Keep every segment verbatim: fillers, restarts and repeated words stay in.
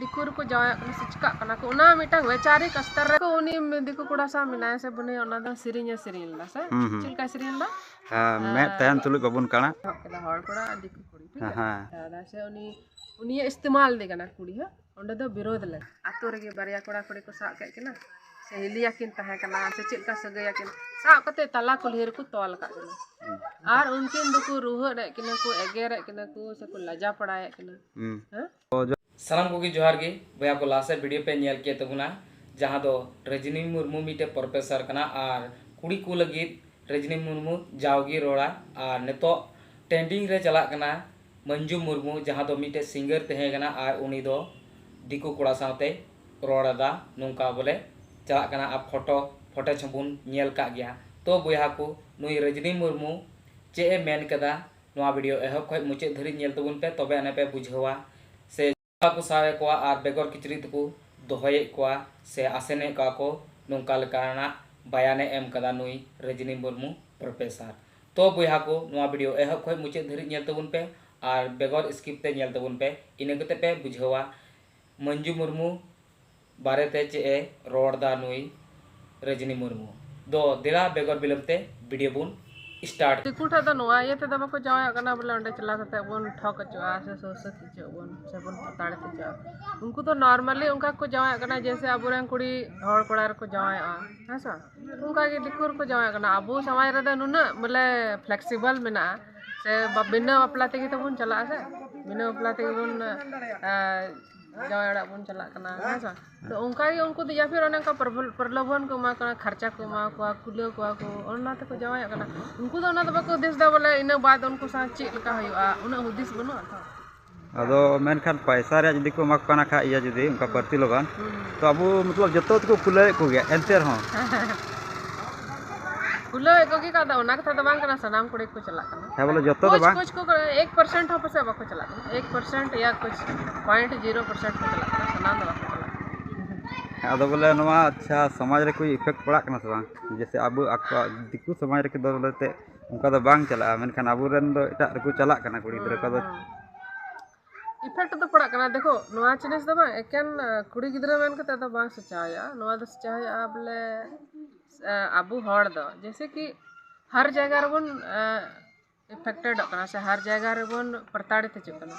ᱫᱤᱠᱩ ᱨᱮᱠᱚ ᱡᱟᱶᱟᱭᱚᱜ ᱠᱟᱱᱟ ᱥᱮ ᱪᱤᱠᱟᱜ ᱠᱟᱱᱟ ᱠᱚ, ᱚᱱᱟ ᱢᱤᱫᱴᱟᱝ ᱵᱮᱪᱟᱨᱤᱠ ᱥᱛᱚᱨ ᱨᱮ ᱩᱱᱤ ᱫᱤᱠᱩ ᱠᱚᱲᱟ ᱥᱟᱶ ᱢᱮᱱᱟᱭᱟ ᱥᱮ ᱵᱟᱹᱱᱩᱭᱟ, ᱚᱱᱟ ᱫᱚ ᱥᱮᱨᱮᱧᱮ ᱥᱮᱨᱮᱧ ᱞᱮᱫᱟ ᱥᱮ ᱦᱩᱸ, ᱦᱩᱸ᱾ ᱪᱮᱫ ᱞᱮᱠᱟᱭ ᱥᱮᱨᱮᱧ ᱞᱮᱫᱟ? ᱦᱮᱸ, ᱢᱮᱫ ᱛᱟᱦᱮᱱ ᱛᱩᱞᱩᱡ ᱵᱟᱵᱚᱱ ᱠᱟᱬᱟ᱾ ᱮᱦᱚᱵ ᱠᱮᱫᱟ ᱦᱚᱲ ᱠᱚᱲᱟ ᱟᱨ ᱫᱤᱠᱩ ᱠᱩᱲᱤ, ᱴᱷᱤᱠ ᱜᱮᱭᱟ? ᱦᱮᱸ᱾ ᱟᱫᱚ ᱥᱮ ᱩᱱᱤ, ᱩᱱᱤᱭᱮ ᱤᱥᱛᱮᱢᱟᱞ ᱫᱮ ᱠᱟᱱᱟ ᱠᱩᱲᱤ, ᱦᱮᱸ? ᱚᱸᱰᱮ ᱫᱚ ᱵᱤᱨᱳᱫᱷ ᱞᱮᱱᱟ᱾ ᱟᱛᱳ ᱨᱮᱜᱮ ᱵᱟᱨᱭᱟ ᱠᱚᱲᱟ ᱠᱩᱲᱤ ᱠᱚ ᱥᱟᱵ ᱠᱮᱫ ᱠᱤᱱᱟ, ᱥᱮ ᱦᱤᱞᱤᱭᱟ ᱠᱤᱱ ᱛᱟᱦᱮᱸ ᱠᱟᱱᱟ, ᱥᱮ ᱪᱮᱫ ᱞᱮᱠᱟ ᱥᱟᱹᱜᱟᱹᱭᱟ ᱠᱤᱱ, ᱥᱟᱵ ᱠᱟᱛᱮ ᱛᱟᱞᱟ ᱠᱩᱞᱦᱤ ᱨᱮᱠᱚ ᱛᱚᱞ ᱟᱠᱟᱫ ᱠᱤᱱᱟ᱾ ᱟᱨ ᱩᱱᱠᱤᱱ ᱫᱚᱠᱚ ᱨᱩᱦᱮᱫ ᱮᱫ ᱠᱤᱱᱟ ᱠᱚ, ᱮᱜᱮᱨᱮᱫ ᱠᱤᱱᱟ ᱠᱚ, ᱥᱮᱠᱚ ᱞᱟᱡᱟ ᱯᱟᱲᱟᱭᱮᱫ ᱠᱤᱱᱟ᱾ ᱦᱩᱸ᱾ ᱦᱮᱸ? ᱥᱟᱱᱟᱢ ᱠᱚᱜᱮ ᱡᱚᱦᱟᱨ ᱜᱮ᱾ ᱵᱚᱭᱦᱟ ᱠᱚ, ᱞᱟᱦᱟ ᱥᱮᱫ ᱵᱷᱤᱰᱤᱭᱳ ᱯᱮ ᱧᱮᱞ ᱠᱮᱫ ᱛᱟᱵᱚᱱᱟ, ᱡᱟᱦᱟᱸ ᱫᱚ ᱨᱚᱡᱽᱱᱤ ᱢᱩᱨᱢᱩ ᱢᱤᱫᱴᱮᱡ ᱯᱨᱚᱯᱷᱮᱥᱚᱨ ᱠᱟᱱᱟ ᱟᱨ ᱠᱩᱲᱤ ᱠᱚ ᱞᱟᱹᱜᱤᱫ ᱨᱚᱡᱽᱱᱤ ᱢᱩᱨᱢᱩ ᱡᱟᱣᱜᱮ ᱨᱚᱲᱟ᱾ ᱟᱨ ᱱᱤᱛᱚᱜ ᱴᱨᱮᱱᱰᱤᱝ ᱨᱮ ᱪᱟᱞᱟᱜ ᱠᱟᱱᱟ ᱢᱚᱧᱡᱩ ᱢᱩᱨᱢᱩ, ᱡᱟᱦᱟᱸ ᱫᱚ ᱢᱤᱫᱴᱮᱡ ᱥᱤᱝᱜᱟᱨ ᱛᱟᱦᱮᱸ ᱠᱟᱱᱟ ᱟᱨ ᱩᱱᱤ ᱫᱚ ᱫᱤᱠᱩ ᱠᱚᱲᱟ ᱥᱟᱶᱛᱮ ᱨᱚᱲ ᱮᱫᱟ, ᱱᱚᱝᱠᱟ ᱵᱚᱞᱮ ᱪᱟᱞᱟᱜ ᱠᱟᱱᱟ᱾ ᱟᱨ ᱯᱷᱳᱴᱳ ᱯᱷᱳᱴᱮᱡᱽ ᱦᱚᱸᱵᱚᱱ ᱧᱮᱞ ᱠᱟᱜ ᱜᱮᱭᱟ᱾ ᱛᱚ ᱵᱚᱭᱦᱟ ᱠᱚ, ᱱᱩᱭ ᱨᱚᱡᱽᱱᱤ ᱢᱩᱨᱢᱩ ᱪᱮᱫ ᱮ ᱢᱮᱱ ᱠᱟᱫᱟ, ᱱᱚᱣᱟ ᱵᱷᱤᱰᱤᱭᱳ ᱮᱦᱚᱵ ᱠᱷᱚᱱ ᱢᱩᱪᱟᱹᱫ ᱫᱷᱟᱹᱨᱤᱡ ᱧᱮᱞ ᱛᱟᱵᱚᱱ ᱯᱮ, ᱛᱚᱵᱮ ᱟᱹᱱᱤᱡ ᱯᱮ ᱵᱩᱡᱷᱟᱹᱣᱟ᱾ ᱥᱮ ᱠᱚ ᱥᱟᱵ ᱮᱫ ᱠᱚᱣᱟ ᱟᱨ ᱵᱮᱜᱚᱨ ᱠᱤᱪᱨᱤᱡ ᱛᱮᱠᱚ ᱫᱚᱦᱚᱭᱮᱫ ᱠᱚᱣᱟ ᱥᱮ ᱟᱥᱮᱱᱮᱫ ᱠᱚᱣᱟ ᱠᱚ, ᱱᱚᱝᱠᱟ ᱞᱮᱠᱟᱱᱟᱜ ᱵᱟᱭᱟᱱᱮ ᱮᱢ ᱠᱟᱫᱟ ᱱᱩᱭ ᱨᱚᱡᱽᱱᱤ ᱢᱩᱨᱢᱩ ᱯᱨᱚᱯᱷᱮᱥᱚᱨ᱾ ᱛᱚ ᱵᱚᱭᱦᱟ ᱠᱚ, ᱱᱚᱣᱟ ᱵᱷᱤᱰᱤᱭᱳ ᱮᱦᱚᱵ ᱠᱷᱚᱱ ᱢᱩᱪᱟᱹᱫ ᱫᱷᱟᱹᱨᱤᱡ ᱧᱮᱞ ᱛᱟᱵᱚᱱ ᱯᱮ ᱟᱨ ᱵᱮᱜᱚᱨ ᱥᱠᱤᱯ ᱛᱮ ᱧᱮᱞ ᱛᱟᱵᱚᱱ ᱯᱮ, ᱤᱱᱟᱹ ᱠᱟᱛᱮ ᱯᱮ ᱵᱩᱡᱷᱟᱹᱣᱟ ᱢᱚᱧᱡᱩ ᱢᱩᱨᱢᱩ ᱵᱟᱨᱮᱛᱮ ᱪᱮᱫ ᱮ ᱨᱚᱲ ᱫᱟ ᱱᱩᱭ ᱨᱚᱡᱽᱱᱤ ᱢᱩᱨᱢᱩ ᱫᱚ᱾ ᱫᱮᱞᱟ ᱵᱮᱜᱚᱨ ᱵᱤᱞᱚᱢ ᱛᱮ ᱵᱷᱤᱰᱤᱭᱳ ᱵᱚᱱ ᱥᱴᱟᱨᱴ᱾ ᱫᱤᱠᱩ ᱴᱷᱮᱡ ᱫᱚ ᱱᱚᱣᱟ ᱤᱭᱟᱹ ᱛᱮᱫᱚ ᱵᱟᱠᱚ ᱡᱟᱶᱟᱭᱚᱜ ᱠᱟᱱᱟ ᱵᱚᱞᱮ ᱚᱸᱰᱮ ᱪᱟᱞᱟᱣ ᱠᱟᱛᱮ ᱵᱚᱱ ᱴᱷᱚᱠ ᱦᱚᱪᱚᱜᱼᱟ ᱥᱮ ᱥᱚᱥᱚᱛ ᱦᱚᱪᱚᱜ ᱵᱚᱱ ᱥᱮ ᱵᱚᱱ ᱯᱟᱛᱟᱲ ᱦᱚᱪᱚᱜᱼᱟ᱾ ᱩᱱᱠᱩ ᱫᱚ normally ᱚᱱᱠᱟ ᱠᱚ ᱡᱟᱶᱟᱭᱚᱜ ᱠᱟᱱᱟ ᱡᱮᱭᱥᱮ ᱟᱵᱚᱨᱮᱱ ᱠᱩᱲᱤ ᱦᱚᱲ ᱠᱚᱲᱟ ᱨᱮᱠᱚ ᱡᱟᱶᱟᱭᱚᱜᱼᱟ, ᱦᱮᱸ ᱥᱮ? ᱚᱱᱠᱟ ᱜᱮ ᱫᱤᱠᱩ ᱨᱮᱠᱚ ᱡᱟᱶᱟᱭᱚᱜ ᱠᱟᱱᱟ᱾ ᱟᱵᱚ ᱥᱚᱢᱟᱡᱽ ᱨᱮᱫᱚ ᱱᱩᱱᱟᱹᱜ ᱵᱚᱞᱮ flexible ᱢᱮᱱᱟᱜᱼᱟ ᱥᱮ ᱵᱟ-, ᱵᱤᱱᱟᱹ ᱵᱟᱯᱞᱟ ᱛᱮᱜᱮ ᱛᱚᱵᱚᱱ ᱪᱟᱞᱟᱜᱼᱟ ᱥᱮ, ᱵᱤᱱᱟᱹ ᱵᱟᱯᱞᱟ ᱛᱮᱜᱮ ᱵᱚᱱ, ᱮ, ᱡᱟᱶᱟᱭ ᱚᱲᱟᱜ ᱵᱚᱱ ᱪᱟᱞᱟᱜ ᱠᱟᱱᱟ, ᱦᱮᱸ ᱥᱮ? ᱛᱚ ᱚᱱᱠᱟ ᱜᱮ ᱩᱱᱠᱩ ᱫᱚ ᱭᱟ ᱯᱷᱤᱨ ᱚᱱᱮ ᱚᱱᱠᱟ ᱯᱨᱚᱵᱚᱞ-, ᱯᱨᱚᱞᱳᱵᱷᱚᱱ ᱠᱚ ᱮᱢᱟ ᱠᱚ ᱠᱟᱱᱟ, ᱠᱷᱚᱨᱪᱟ ᱠᱚ ᱮᱢᱟ ᱠᱚᱣᱟ, ᱠᱩᱞᱟᱹᱣ ᱠᱚᱣᱟ ᱠᱚ, ᱚᱱᱟ ᱛᱮᱠᱚ ᱡᱟᱶᱟᱭᱚᱜ ᱠᱟᱱᱟ᱾ ᱩᱱᱠᱩ ᱫᱚ ᱚᱱᱟ ᱫᱚ ᱵᱟᱠᱚ ᱦᱩᱫᱤᱥ ᱮᱫᱟ ᱵᱚᱞᱮ ᱤᱱᱟᱹ ᱵᱟᱫ ᱩᱱᱠᱩ ᱥᱟᱶ ᱪᱮᱫ ᱞᱮᱠᱟ ᱦᱩᱭᱩᱜᱼᱟ, ᱩᱱᱟᱹᱜ ᱦᱩᱫᱤᱥ ᱵᱟᱹᱱᱩᱜᱼᱟ ᱛᱚ᱾ ᱟᱫᱚ ᱢᱮᱱᱠᱷᱟᱱ ᱯᱚᱭᱥᱟ ᱨᱮᱭᱟᱜ ᱡᱩᱫᱤ ᱠᱚ ᱮᱢᱟ ᱠᱚ ᱠᱟᱱᱟ ᱠᱷᱟᱡ, ᱤᱭᱟᱹ ᱡᱩᱫᱤ ᱚᱱᱠᱟ ᱵᱟᱹᱲᱛᱤ ᱞᱚᱜᱟᱱ, ᱦᱩᱸ᱾ ᱛᱚ ᱟᱵᱚ ᱢᱚᱛᱞᱚᱵ ᱡᱚᱛᱚ ᱛᱮᱠᱚ ᱠᱩᱞᱟᱹᱣᱮᱫ ᱠᱚᱜᱮᱭᱟ, ᱮᱱᱛᱮ ᱨᱮᱦᱚᱸ᱾ ᱠᱩᱞᱟᱹᱣᱮᱫ ᱠᱚᱜᱮ ᱠᱚ, ᱟᱫᱚ ᱚᱱᱟ ᱠᱟᱛᱷᱟ ᱫᱚ ᱵᱟᱝ ᱠᱟᱱᱟ, ᱥᱟᱱᱟᱢ ᱠᱩᱲᱤ ᱠᱚ ᱪᱟᱞᱟᱜ ᱠᱟᱱᱟ᱾ ᱦᱮᱸ, ᱵᱚᱞᱮ ᱡᱚᱛᱚ ᱫᱚ ᱠᱩᱪ ᱵᱟᱝ᱾ ᱠᱩᱪ ᱠᱚ, ᱮᱠ percent ᱦᱚᱸ ᱯᱟᱥᱮᱡ ᱵᱟᱠᱚ ᱪᱟᱞᱟᱜ ᱠᱟᱱᱟ, ᱮᱠ percent ᱭᱟ ᱠᱩᱪ point zero percent ᱠᱚ ᱪᱟᱞᱟᱜ ᱠᱟᱱᱟ, ᱥᱟᱱᱟᱢ ᱫᱚ ᱵᱟᱠᱚ ᱪᱟᱞᱟᱜ ᱠᱟᱱᱟ᱾ ᱟᱫᱚ ᱵᱚᱞᱮ ᱱᱚᱣᱟ, ᱟᱪᱪᱷᱟ, ᱥᱚᱢᱟᱡᱽ ᱨᱮ ᱠᱳᱭ effect ᱯᱟᱲᱟᱜ ᱠᱟᱱᱟ ᱥᱮ ᱵᱟᱝ? ᱡᱮᱭᱥᱮ ᱟᱵᱚ ᱟᱠᱚᱣᱟᱜ ᱫᱤᱠᱩ ᱥᱚᱢᱟᱡᱽ ᱨᱮ ᱫᱚ ᱵᱚᱞᱮ ᱛᱮ ᱚᱱᱠᱟ ᱫᱚ ᱵᱟᱝ ᱪᱟᱞᱟᱜᱼᱟ, ᱢᱮᱱᱠᱷᱟᱱ ᱟᱵᱚᱨᱮᱱ ᱫᱚ ᱮᱴᱟᱜ ᱨᱮᱠᱚ ᱪᱟᱞᱟᱜ ᱠᱟᱱᱟ ᱠᱩᱲᱤ ᱜᱤᱫᱽᱨᱟᱹ ᱠᱚ᱾ ᱟᱫᱚ ᱦᱮᱸ᱾ Effect ᱫᱚ ᱯᱟᱲᱟᱜ ᱠᱟᱱᱟ᱾ ᱫᱮᱠᱷᱳ, ᱱᱚᱣᱟ ᱡᱤᱱᱤᱥ ᱫᱚ ᱵᱟᱝ ᱮᱠᱮᱱ ᱠᱩᱲᱤ ᱜᱤᱫᱽᱨᱟᱹ ᱢᱮᱱ ᱠᱟᱛᱮ ᱫᱚ ᱵᱟᱝ ᱥᱚᱪᱟᱣ ᱦᱩᱭᱩᱜᱼᱟ᱾ ᱱᱚᱣᱟ ᱫᱚ ᱥᱚᱪᱟᱣ ᱦᱩᱭᱩᱜᱼᱟ ᱵᱚᱞᱮ ᱟᱵᱚ ᱦᱚᱲ ᱫᱚ ᱡᱮᱭᱥᱮ ᱠᱤ ᱦᱟᱨ ᱡᱟᱭᱜᱟ ᱨᱮᱵᱚᱱ ᱮᱯᱷᱮᱠᱴᱮᱰᱚᱜ ᱠᱟᱱᱟ ᱥᱮ ᱦᱟᱨ ᱡᱟᱭᱜᱟ ᱨᱮᱵᱚᱱ ᱯᱨᱚᱛᱟᱲᱤᱛ ᱦᱚᱪᱚᱜ ᱠᱟᱱᱟ᱾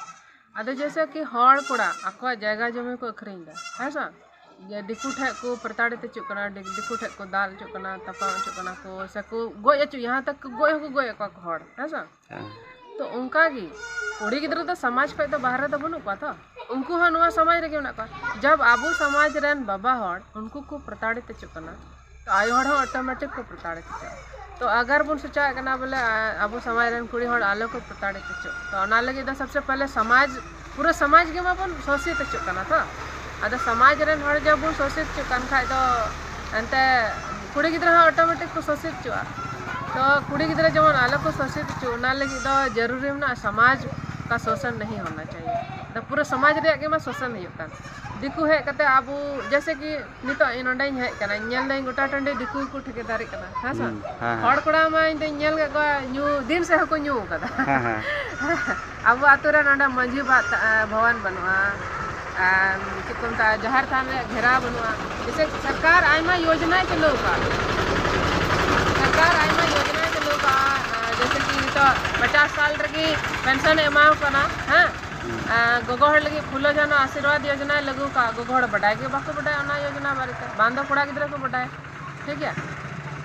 ᱟᱫᱚ ᱡᱮᱭᱥᱮ ᱠᱤ ᱦᱚᱲ ᱠᱚᱲᱟ ᱟᱠᱚᱣᱟᱜ ᱡᱟᱭᱜᱟ ᱡᱚᱢᱤ ᱠᱚ ᱟᱹᱠᱷᱨᱤᱧ ᱮᱫᱟ, ᱦᱮᱸ ᱥᱮ? ᱡᱮ ᱫᱤᱠᱩ ᱴᱷᱮᱡ ᱠᱚ ᱯᱨᱚᱛᱟᱲᱤᱛ ᱦᱚᱪᱚᱜ ᱠᱟᱱᱟ, ᱫᱤ- ᱫᱤᱠᱩ ᱴᱷᱮᱡ ᱠᱚ ᱫᱟᱞ ᱦᱚᱪᱚᱜ ᱠᱟᱱᱟ, ᱛᱟᱯᱟᱢ ᱦᱚᱪᱚᱜ ᱠᱟᱱᱟ ᱠᱚ, ᱥᱮ ᱠᱚ ᱜᱚᱡ ᱦᱚᱪᱚ, ᱡᱟᱦᱟᱸ ᱛᱚᱠ ᱠᱚ ᱜᱚᱡ ᱦᱚᱸᱠᱚ ᱜᱚᱡ ᱮᱫ ᱠᱚᱣᱟ ᱠᱚ ᱦᱚᱲ, ᱦᱮᱸ ᱥᱮ? ᱦᱮᱸ᱾ ᱛᱚ ᱚᱱᱠᱟ ᱜᱮ ᱠᱩᱲᱤ ᱜᱤᱫᱽᱨᱟᱹ ᱫᱚ ᱥᱚᱢᱟᱡᱽ ᱠᱷᱚᱡ ᱫᱚ ᱵᱟᱦᱨᱮ ᱫᱚ ᱵᱟᱹᱱᱩᱜ ᱠᱚᱣᱟ ᱛᱚ, ᱩᱱᱠᱩ ᱦᱚᱸ ᱱᱚᱣᱟ ᱥᱚᱢᱟᱡᱽ ᱨᱮᱜᱮ ᱢᱮᱱᱟᱜ ᱠᱚᱣᱟ᱾ ᱡᱟᱵ ᱟᱵᱚ ᱥᱚᱢᱟᱡᱽ ᱨᱮᱱ ᱵᱟᱵᱟ ᱦᱚᱲ ᱩᱱᱠᱩ ᱠᱚ ᱯᱨᱚᱛᱟᱲᱤᱛ ᱦᱚᱪᱚᱜ ᱠᱟᱱᱟ, ᱛᱚ ᱟᱭᱳ ᱦᱚᱲ ᱦᱚᱸ ᱚᱴᱳᱢᱮᱴᱤᱠ ᱠᱚ ᱯᱨᱚᱛᱟᱲᱤᱛ ᱦᱚᱪᱚᱜᱼᱟ᱾ ᱛᱚ ᱟᱜᱟᱨ ᱵᱚᱱ ᱥᱚᱪᱟᱣᱮᱫ ᱠᱟᱱᱟ ᱵᱚᱞᱮ ᱟ- ᱟᱵᱚ ᱥᱚᱢᱟᱡᱽ ᱨᱮᱱ ᱠᱩᱲᱤ ᱦᱚᱲ ᱟᱞᱚ ᱠᱚ ᱯᱨᱚᱛᱟᱲᱤᱛ ᱦᱚᱪᱚᱜ, ᱛᱚ ᱚᱱᱟ ᱞᱟᱹᱜᱤᱫ ᱫᱚ ᱥᱚᱵᱥᱮ ᱯᱮᱦᱞᱮ ᱥᱚᱢᱟᱡᱽ, ᱯᱩᱨᱟᱹ ᱥᱚᱢᱟᱡᱽ ᱜᱮ ᱢᱟᱵᱚᱱ ᱥᱳᱥᱤᱛ ᱦᱚᱪᱚᱜ ᱠᱟᱱᱟ᱾ ᱛᱚ ᱟᱫᱚ ᱥᱚᱢᱟᱡᱽ ᱨᱮᱱ ᱦᱚᱲ ᱡᱚᱵ ᱵᱚᱱ ᱥᱳᱥᱤᱛ ᱦᱚᱪᱚᱜ ᱠᱟᱱ ᱠᱷᱟᱡ ᱫᱚ ᱮᱱᱛᱮ ᱠᱩᱲᱤ ᱜᱤᱫᱽᱨᱟᱹ ᱦᱚᱸ ᱚᱴᱳᱢᱮᱴᱤᱠ ᱠᱚ ᱥᱳᱥᱤᱛ ᱦᱚᱪᱚᱜᱼᱟ᱾ ᱛᱚ ᱠᱩᱲᱤ ᱜᱤᱫᱽᱨᱟᱹ ᱡᱮᱢᱚᱱ ᱟᱞᱚ ᱠᱚ ᱥᱳᱥᱤᱛ ᱦᱚᱪᱚᱜ, ᱚᱱᱟ ᱞᱟᱹᱜᱤᱫ ᱫᱚ ᱡᱟᱹᱨᱩᱨᱤ ᱢᱮᱱᱟᱜᱼᱟ ᱥᱚᱢᱟᱡᱽ ᱠᱟ ᱥᱳᱥᱚᱱ ᱱᱟᱦᱤ ᱦᱳᱱᱟ ᱪᱟᱦᱤᱭᱮ᱾ ᱫᱚ ᱯᱩᱨᱟᱹ ᱥᱚᱢᱟᱡᱽ ᱨᱮᱭᱟᱜ ᱜᱮ ᱢᱟ ᱥᱳᱥᱚᱱ ᱦᱩᱭᱩᱜ ᱠᱟᱱ᱾ ᱫᱤᱠᱩ ᱦᱮᱡ ᱠᱟᱛᱮ ᱟᱵᱚ ᱡᱮᱭᱥᱮ ᱠᱤ ᱱᱤᱛᱚᱜ ᱤᱧ ᱱᱚᱸᱰᱮᱧ ᱦᱮᱡ ᱠᱟᱱᱟ, ᱧᱮᱞ ᱫᱟᱹᱧ ᱜᱚᱴᱟ ᱴᱟᱺᱰᱤ ᱫᱤᱠᱩ ᱜᱮᱠᱚ ᱴᱷᱤᱠᱟᱹᱫᱟᱨᱤ ᱠᱟᱱᱟ, ᱦᱮᱸ ᱥᱮ? ᱦᱩᱸ, ᱦᱮᱸ, ᱦᱮᱸ᱾ ᱦᱚᱲ ᱠᱚᱲᱟ ᱢᱟ ᱤᱧ ᱫᱚᱧ ᱧᱮᱞ ᱠᱮᱫ ᱠᱚᱣᱟ ᱧᱩ ᱫᱤᱱ ᱥᱮᱫ ᱦᱚᱸᱠᱚ ᱧᱩ ᱠᱟᱫᱟ᱾ ᱦᱮᱸ, ᱦᱮᱸ᱾ ᱟᱵᱚ ᱟᱛᱳ ᱨᱮ ᱱᱚᱸᱰᱮ ᱢᱟᱹᱡᱷᱤ ᱵᱟ-, ᱟ, ᱵᱷᱚᱵᱚᱱ ᱵᱟᱹᱱᱩᱜᱼᱟ, ᱟᱨ ᱪᱮᱫ ᱠᱚ ᱢᱮᱛᱟᱜᱼᱟ, ᱡᱟᱦᱮᱨ ᱛᱷᱟᱱ ᱨᱮᱭᱟᱜ ᱜᱷᱮᱨᱟᱣ ᱵᱟᱹᱱᱩᱜᱼᱟ᱾ ᱡᱮᱭᱥᱮ ᱥᱚᱨᱠᱟᱨ ᱟᱭᱢᱟ ᱭᱳᱡᱚᱱᱟᱭ ᱪᱟᱹᱞᱩ ᱟᱠᱟᱫ, ᱥᱚᱨᱠᱟᱨ ᱟᱭᱢᱟ ᱭᱳᱡᱚᱱᱟᱭ ᱪᱟᱹᱞᱩ ᱟᱠᱟᱫ, ᱟ, ᱡᱮᱭᱥᱮ ᱠᱤ ᱱᱤᱛᱚᱜ ᱯᱚᱪᱟᱥ ᱥᱟᱞ ᱨᱮᱜᱮ ᱯᱮᱱᱥᱚᱱ ᱮ ᱮᱢᱟᱣ ᱠᱟᱱᱟ, ᱦᱮᱸ᱾ ᱦᱩᱸ᱾ ᱟ, ᱜᱚᱜᱚ ᱦᱚᱲ ᱞᱟᱹᱜᱤᱫ ᱯᱷᱩᱞᱳ ᱡᱷᱟᱱᱳ ᱟᱥᱤᱨᱵᱟᱫᱽ ᱭᱳᱡᱚᱱᱟᱭ ᱞᱟᱹᱜᱩ ᱟᱠᱟᱫ, ᱜᱚᱜᱚ ᱦᱚᱲ ᱵᱟᱰᱟᱭ ᱜᱮ ᱵᱟᱠᱚ ᱵᱟᱰᱟᱭᱟ ᱚᱱᱟ ᱭᱳᱡᱚᱱᱟ ᱵᱟᱨᱮᱛᱮ, ᱵᱟᱝ ᱫᱚ ᱠᱚᱲᱟ ᱜᱤᱫᱽᱨᱟᱹ ᱠᱚ ᱵᱟᱰᱟᱭᱟ, ᱴᱷᱤᱠ ᱜᱮᱭᱟ᱾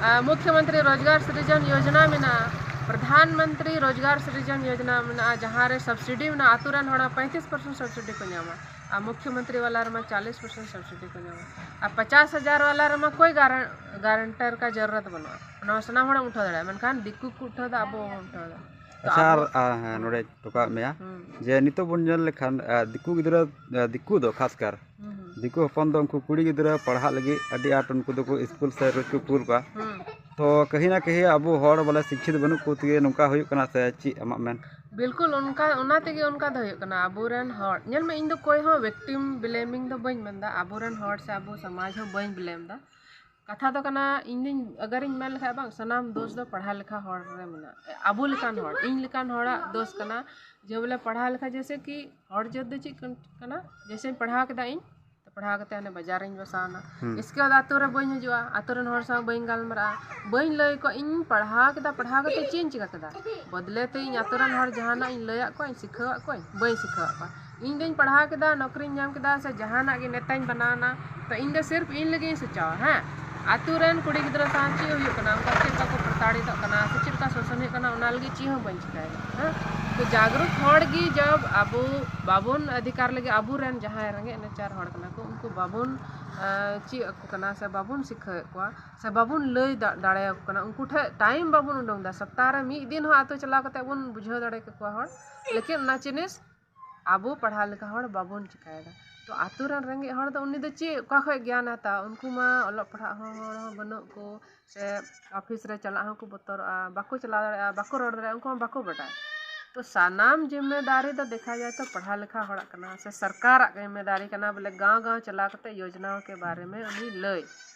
ᱟ, ᱢᱩᱠᱷᱭᱚᱢᱚᱱᱛᱨᱤ ᱨᱳᱡᱽᱜᱟᱨ ᱥᱨᱤᱡᱚᱱ ᱭᱳᱡᱚᱱᱟ ᱢᱮᱱᱟᱜᱼᱟ, ᱯᱨᱚᱫᱷᱟᱱ ᱢᱚᱱᱛᱨᱤ ᱨᱳᱡᱽᱜᱟᱨ ᱥᱨᱤᱡᱚᱱ ᱭᱳᱡᱚᱱᱟ ᱢᱮᱱᱟᱜᱼᱟ, ᱡᱟᱦᱟᱸ ᱨᱮ ᱥᱟᱵᱥᱤᱰᱤ ᱢᱮᱱᱟᱜᱼᱟ, ᱟᱛᱳ ᱨᱮᱱ ᱦᱚᱲ ᱯᱚᱸᱭᱛᱨᱤᱥ ᱯᱟᱨᱥᱮᱱᱴ ᱥᱟᱵᱥᱤᱰᱤ ᱠᱚ ᱧᱟᱢᱟ, ᱟᱨ ᱢᱩᱠᱷᱭᱚᱢᱚᱱᱛᱨᱤ ᱣᱟᱞᱟ ᱨᱮᱢᱟ ᱪᱟᱞᱤᱥ ᱯᱟᱨᱥᱮᱱᱴ ᱥᱟᱵᱥᱤᱰᱤ ᱠᱚ ᱧᱟᱢᱟ, ᱟᱨ ᱯᱚᱪᱟᱥ ᱦᱟᱡᱟᱨ ᱣᱟᱞᱟ ᱨᱮᱢᱟ ᱠᱳᱭ ᱜᱟᱨᱟ-, ᱜᱟᱨᱟᱱᱴᱟᱨ ᱠᱟ ᱡᱟᱨᱩᱨᱟᱛ ᱵᱟᱹᱱᱩᱜᱼᱟ, ᱚᱱᱟ ᱥᱟᱱᱟᱢ ᱦᱚᱲᱮᱢ ᱩᱴᱷᱟᱹᱣ ᱫᱟᱲᱮᱭᱟᱜᱼᱟ, ᱢᱮᱱᱠᱷᱟᱱ ᱫᱤᱠᱩ ᱠᱚ ᱩᱴᱷᱟᱹᱣ ᱫᱟ, ᱟᱵᱚ ᱵᱟᱵᱚᱱ ᱩᱴᱷᱟᱹᱣ ᱫᱟ᱾ ᱛᱚ ᱟᱪᱪᱷᱟ, ᱟᱨ, ᱟᱵᱚ ᱟ, ᱦᱮᱸ, ᱱᱚᱰᱮ ᱴᱚᱠᱟᱜ ᱢᱮᱭᱟ ᱦᱩᱸ᱾ ᱡᱮ ᱱᱤᱛᱚᱜ ᱵᱚᱱ ᱧᱮᱞ ᱞᱮᱠᱷᱟᱱ, ᱟ, ᱫᱤᱠᱩ ᱜᱤᱫᱽᱨᱟᱹ, ᱟ, ᱫᱤᱠᱩ ᱫᱚ ᱠᱷᱟᱥ ᱠᱟᱨ, ᱦᱩᱸ, ᱦᱩᱸ᱾ ᱫᱤᱠᱩ ᱦᱚᱯᱚᱱ ᱫᱚ ᱩᱱᱠᱩ ᱠᱩᱲᱤ ᱜᱤᱫᱽᱨᱟᱹ ᱯᱟᱲᱦᱟᱜ ᱞᱟᱹᱜᱤᱫ ᱟᱹᱰᱤ ᱟᱸᱴ ᱩᱱᱠᱩ ᱫᱚᱠᱚ ᱥᱠᱩᱞ ᱥᱮᱫ ᱨᱳᱡᱽ ᱠᱚ ᱠᱩᱞ ᱠᱚᱣᱟ᱾ ᱦᱩᱸ᱾ ᱛᱚ ᱠᱟᱹᱦᱤ ᱱᱟ ᱠᱟᱹᱦᱤ ᱟᱵᱚ ᱦᱚᱲ ᱵᱚᱞᱮ ᱥᱤᱠᱠᱷᱤᱛ ᱵᱟᱹᱱᱩᱜ ᱠᱚ ᱛᱮᱜᱮ ᱱᱚᱝᱠᱟ ᱦᱩᱭᱩᱜ ᱠᱟᱱᱟ ᱥᱮ ᱪᱮᱫ ᱟᱢᱟᱜ ᱢᱮᱱ? ᱵᱤᱞᱠᱩᱞ ᱚᱱᱠᱟ, ᱚᱱᱟ ᱛᱮᱜᱮ ᱚᱱᱠᱟ ᱫᱚ ᱦᱩᱭᱩᱜ ᱠᱟᱱᱟ᱾ ᱟᱵᱚᱨᱮᱱ ᱦᱚᱲ, ᱧᱮᱞ ᱢᱮ, ᱤᱧ ᱫᱚ ᱚᱠᱚᱭ ᱦᱚᱸ ᱵᱷᱤᱠᱴᱤᱢ ᱵᱞᱮᱢᱤᱝ ᱫᱚ ᱵᱟᱹᱧ ᱢᱮᱱᱫᱟ, ᱟᱵᱚᱨᱮᱱ ᱦᱚᱲ ᱥᱮ ᱟᱵᱚ ᱥᱚᱢᱟᱡᱽ ᱦᱚᱸ ᱵᱟᱹᱧ ᱵᱞᱮᱢ ᱫᱟ᱾ ᱠᱟᱛᱷᱟ ᱫᱚ ᱠᱟᱱᱟ, ᱤᱧ ᱫᱚᱧ, ᱟᱜᱟᱨᱤᱧ ᱢᱮᱱ ᱞᱮᱠᱷᱟᱡ, ᱵᱟᱝ, ᱥᱟᱱᱟᱢ ᱫᱳᱥ ᱫᱚ ᱯᱟᱲᱦᱟᱣ ᱞᱮᱠᱷᱟ ᱦᱚᱲ ᱨᱮ ᱢᱮᱱᱟᱜᱼᱟ᱾ ᱟᱵᱚ ᱞᱮᱠᱟᱱ ᱦᱚᱲ, ᱤᱧ ᱞᱮᱠᱟᱱ ᱦᱚᱲᱟᱜ ᱫᱳᱥ ᱠᱟᱱᱟ᱾ ᱡᱮ ᱵᱚᱞᱮ ᱯᱟᱲᱦᱟᱣ ᱞᱮᱠᱷᱟᱡ, ᱡᱮᱭᱥᱮ ᱠᱤ ᱦᱚᱲ ᱡᱟᱹᱛ ᱫᱚ ᱪᱮᱫ ᱠᱟᱱ-, ᱠᱟᱱᱟ, ᱡᱮᱭᱥᱮᱧ ᱯᱟᱲᱦᱟᱣ ᱠᱮᱫᱟ ᱤᱧ, ᱛᱚ ᱯᱟᱲᱦᱟᱣ ᱠᱟᱛᱮ ᱦᱟᱱᱮ ᱵᱟᱡᱟᱨ ᱨᱤᱧ ᱵᱟᱥᱟᱣ ᱮᱱᱟ᱾ ᱦᱩᱸ᱾ ᱤᱥᱠᱮ ᱵᱟᱫ ᱟᱛᱳ ᱨᱮ ᱵᱟᱹᱧ ᱦᱤᱡᱩᱜᱼᱟ, ᱟᱛᱳ ᱨᱮᱱ ᱦᱚᱲ ᱥᱟᱶ ᱵᱟᱹᱧ ᱜᱟᱞᱢᱟᱨᱟᱜᱼᱟ, ᱵᱟᱹᱧ ᱞᱟᱹᱭ ᱟᱠᱚᱣᱟ ᱤᱧ ᱯᱟᱲᱦᱟᱣ ᱠᱮᱫᱟ, ᱯᱟᱲᱦᱟᱣ ᱠᱟᱛᱮ ᱪᱮᱫ ᱤᱧ ᱪᱤᱠᱟ ᱠᱮᱫᱟ᱾ ᱵᱚᱫᱞᱮ ᱛᱮ ᱤᱧ ᱟᱛᱳ ᱨᱮᱱ ᱦᱚᱲ ᱡᱟᱦᱟᱱᱟᱜ ᱤᱧ ᱞᱟᱹᱭᱟᱫ ᱠᱚᱣᱟ, ᱤᱧ ᱥᱤᱠᱷᱟᱹᱣᱟᱫ ᱠᱚᱣᱟᱧ, ᱵᱟᱹᱧ ᱥᱤᱠᱷᱟᱹᱣᱟᱫ ᱠᱚᱣᱟ᱾ ᱤᱧ ᱫᱚᱧ ᱯᱟᱲᱦᱟᱣ ᱠᱮᱫᱟ, ᱱᱚᱠᱨᱤᱧ ᱧᱟᱢ ᱠᱮᱫᱟ, ᱥᱮ ᱡᱟᱦᱟᱱᱟᱜ ᱜᱮ ᱱᱮᱛᱟᱧ ᱵᱮᱱᱟᱣ ᱮᱱᱟ, ᱛᱚ ᱤᱧ ᱫᱚ ᱥᱤᱨᱯ ᱤᱧ ᱞᱟᱹᱜᱤᱫ ᱤᱧ ᱥᱚᱪᱟᱣᱟ, ᱦᱮᱸ? ᱟᱛᱳ ᱨᱮᱱ ᱠᱩᱲᱤ ᱜᱤᱫᱽᱨᱟᱹ ᱥᱟᱶ ᱪᱮᱫ ᱦᱩᱭᱩᱜ ᱠᱟᱱᱟ, ᱩᱱᱠᱩ ᱪᱮᱫ ᱞᱮᱠᱟ ᱠᱚ ᱯᱨᱚᱛᱟᱲᱤᱛᱚᱜ ᱠᱟᱱᱟ, ᱥᱮ ᱪᱮᱫ ᱞᱮᱠᱟ ᱥᱳᱥᱚᱱ ᱦᱩᱭᱩᱜ ᱠᱟᱱᱟ, ᱚᱱᱟ ᱞᱟᱹᱜᱤᱫ ᱪᱮᱫ ᱦᱚᱸ ᱵᱟᱹᱧ ᱪᱤᱠᱟᱹᱭᱮᱫᱟ, ᱦᱮᱸ? ᱛᱚ ᱡᱟᱜᱽᱨᱩᱠ ᱦᱚᱲ ᱜᱮ ᱡᱚᱵ ᱟᱵᱚ ᱵᱟᱵᱚᱱ ᱚᱫᱷᱤᱠᱟᱨ ᱞᱟᱹᱜᱤᱫ, ᱟᱵᱚ ᱨᱮᱱ ᱡᱟᱦᱟᱸᱭ ᱨᱮᱸᱜᱮᱡ ᱱᱟᱪᱟᱨ ᱦᱚᱲ ᱠᱟᱱᱟ ᱠᱚ, ᱩᱱᱠᱩ ᱵᱟᱵᱚᱱ, ᱟᱸ, ᱪᱮᱫ ᱟᱠᱚ ᱠᱟᱱᱟ, ᱥᱮ ᱵᱟᱵᱚᱱ ᱥᱤᱠᱷᱟᱹᱣᱮᱫ ᱠᱚᱣᱟ, ᱥᱮ ᱵᱟᱵᱚᱱ ᱞᱟᱹᱭ ᱫᱟ-, ᱫᱟᱲᱮᱭᱟᱠᱚ ᱠᱟᱱᱟ, ᱩᱱᱠᱩ ᱴᱷᱮᱱ ᱴᱟᱭᱤᱢ ᱵᱟᱵᱚᱱ ᱩᱰᱩᱝ ᱮᱫᱟ᱾ ᱥᱚᱯᱛᱟᱦᱚ ᱨᱮ ᱢᱤᱫ ᱫᱤᱱ ᱦᱚᱸ ᱟᱛᱳ ᱪᱟᱞᱟᱣ ᱠᱟᱛᱮ ᱵᱚᱱ ᱵᱩᱡᱷᱟᱹᱣ ᱫᱟᱲᱮ ᱠᱟᱠᱚᱣᱟ ᱦᱚᱲ, ᱞᱮᱠᱤᱱ ᱚᱱᱟ ᱡᱤᱱᱤᱥ ᱟᱵᱚ ᱯᱟᱲᱦᱟᱣ ᱞᱮᱠᱟ ᱦᱚᱲ ᱵᱟᱵᱚᱱ ᱪᱤᱠᱟᱹᱭᱮᱫᱟ᱾ ᱛᱚ ᱟᱛᱳ ᱨᱮᱱ ᱨᱮᱸᱜᱮᱡ ᱦᱚᱲ ᱫᱚ ᱩᱱᱤ ᱫᱚ ᱪᱮᱫ, ᱚᱠᱟ ᱠᱷᱚᱡ ᱜᱮᱭᱟᱱ ᱦᱟᱛᱟᱣᱟ? ᱩᱱᱠᱩ ᱢᱟ ᱚᱞᱚᱜ ᱯᱟᱲᱦᱟᱜ ᱦᱚᱸ ᱦᱚᱲ ᱦᱚᱸ ᱵᱟᱹᱱᱩᱜ ᱠᱚ, ᱥᱮ ᱚᱯᱷᱤᱥ ᱨᱮ ᱪᱟᱞᱟᱜ ᱦᱚᱸᱠᱚ ᱵᱚᱛᱚᱨᱚᱜᱼᱟ, ᱵᱟᱠᱚ ᱪᱟᱞᱟᱣ ᱫᱟᱲᱮᱭᱟᱜᱼᱟ, ᱵᱟᱠᱚ ᱨᱚᱲ ᱫᱟᱲᱮᱭᱟᱜᱼᱟ, ᱩᱱᱠᱩ ᱦᱚᱸ ᱵᱟᱠᱚ ᱵᱟᱰᱟᱭ᱾ ᱛᱚ ᱥᱟᱱᱟᱢ ᱡᱤᱢᱢᱮᱫᱟᱨᱤ ᱫᱚ ᱫᱮᱠᱷᱟ ᱡᱟᱭ ᱛᱚ ᱯᱟᱲᱦᱟᱣ ᱞᱮᱠᱷᱟ ᱦᱚᱲᱟᱜ ᱠᱟᱱᱟ, ᱥᱮ ᱥᱚᱨᱠᱟᱨᱟᱜ ᱡᱤᱢᱢᱮᱫᱟᱨᱤ ᱠᱟᱱᱟ, ᱵᱚᱞᱮ ᱜᱟᱸᱣ ᱜᱟᱸᱣ ᱪᱟᱞᱟᱣ ᱠᱟᱛᱮ ᱭᱳᱡᱚᱱᱟᱣ ᱠᱮ ᱵᱟᱨᱮ ᱢᱮ ᱩᱱᱤ ᱞᱟᱹᱭ᱾